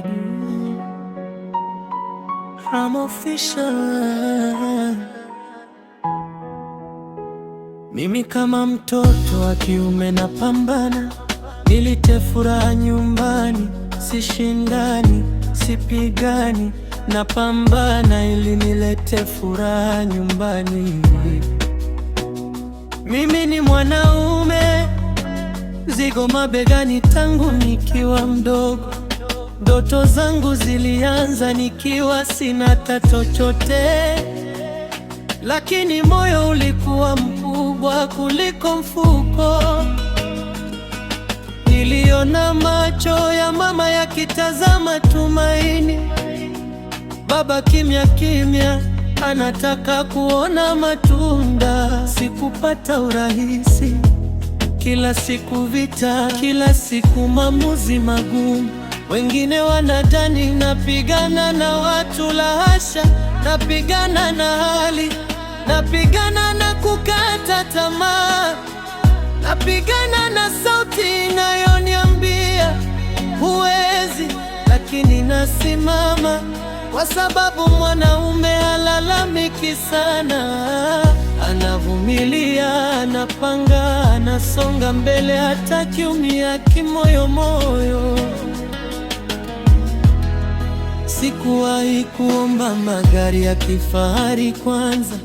miguu. I'm official. Mimi kama mtoto wa kiume napambana, nilete furaha nyumbani, sishindani, sipigani, napambana ili nilete furaha nyumbani. Mimi ni mwanaume, mzigo mabegani tangu nikiwa mdogo. Ndoto zangu zilianza nikiwa sina hata chochote, lakini moyo ulikuwa mkubwa kuliko mfuko. Niliona macho ya mama yakitazama tumaini, baba kimya kimya anataka kuona matunda. Sikupata urahisi, kila siku vita, kila siku maamuzi magumu. Wengine wanadhani napigana na watu, la hasha, napigana na hali, napigana na kukata tamaa, napigana na sauti inayoniambia huwezi, lakini nasimama kwa sababu mwanaume halalamiki sana, anavumilia, anapanga, anasonga mbele hata akiumia kimoyomoyo. Sikuwahi kuomba magari ya kifahari kwanza,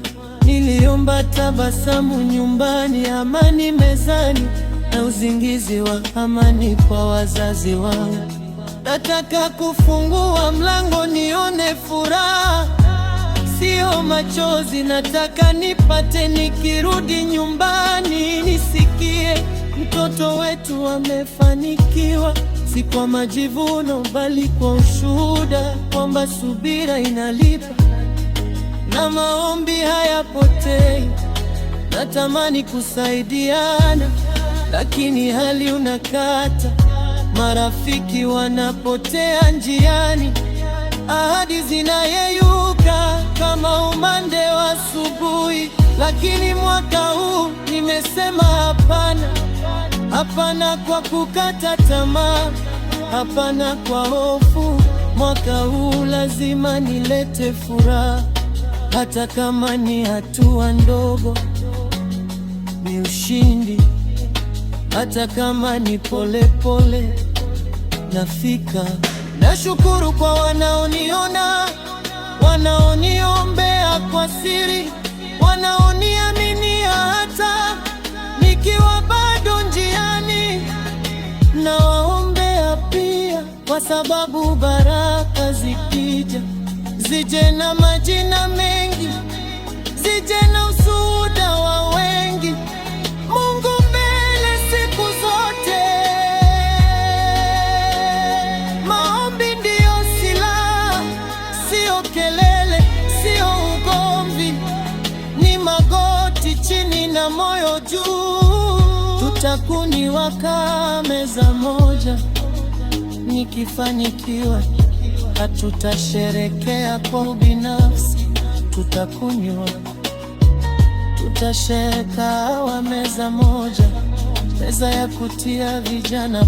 niliomba tabasamu nyumbani, amani mezani na usingizi wa amani kwa wazazi wangu. Nataka kufungua mlango nione furaha, sio machozi. Nataka nipate nikirudi nyumbani, nisikie mtoto wetu amefanikiwa, si kwa majivuno, bali kwa ushuhuda kwamba subira inalipa na maombi hayapotei. Natamani kusaidiana, lakini hali unakata, marafiki wanapotea njiani, ahadi zinayeyuka kama umande wa asubuhi. Lakini mwaka huu nimesema hapana, hapana kwa kukata tamaa, hapana kwa hofu. Mwaka huu lazima nilete furaha, hata kama ni hatua ndogo, ni ushindi. Hata kama ni polepole, nafika. Nashukuru kwa wanaoniona, wanaoniombea kwa siri, wanaoniaminia hata nikiwa bado njiani. Nawaombea pia, kwa sababu baraka zikija, zije na majina mengi, zije na ushuhuda wa wengi. Mungu mbele siku zote. Maombi ndiyo silaha, sio kelele, sio ugomvi, ni magoti chini na moyo juu. Tutakunywa meza moja, nikifanikiwa hatutasherekea kwa ubinafsi, tutakunywa, tutasherehekea meza moja, meza ya kutia vijana.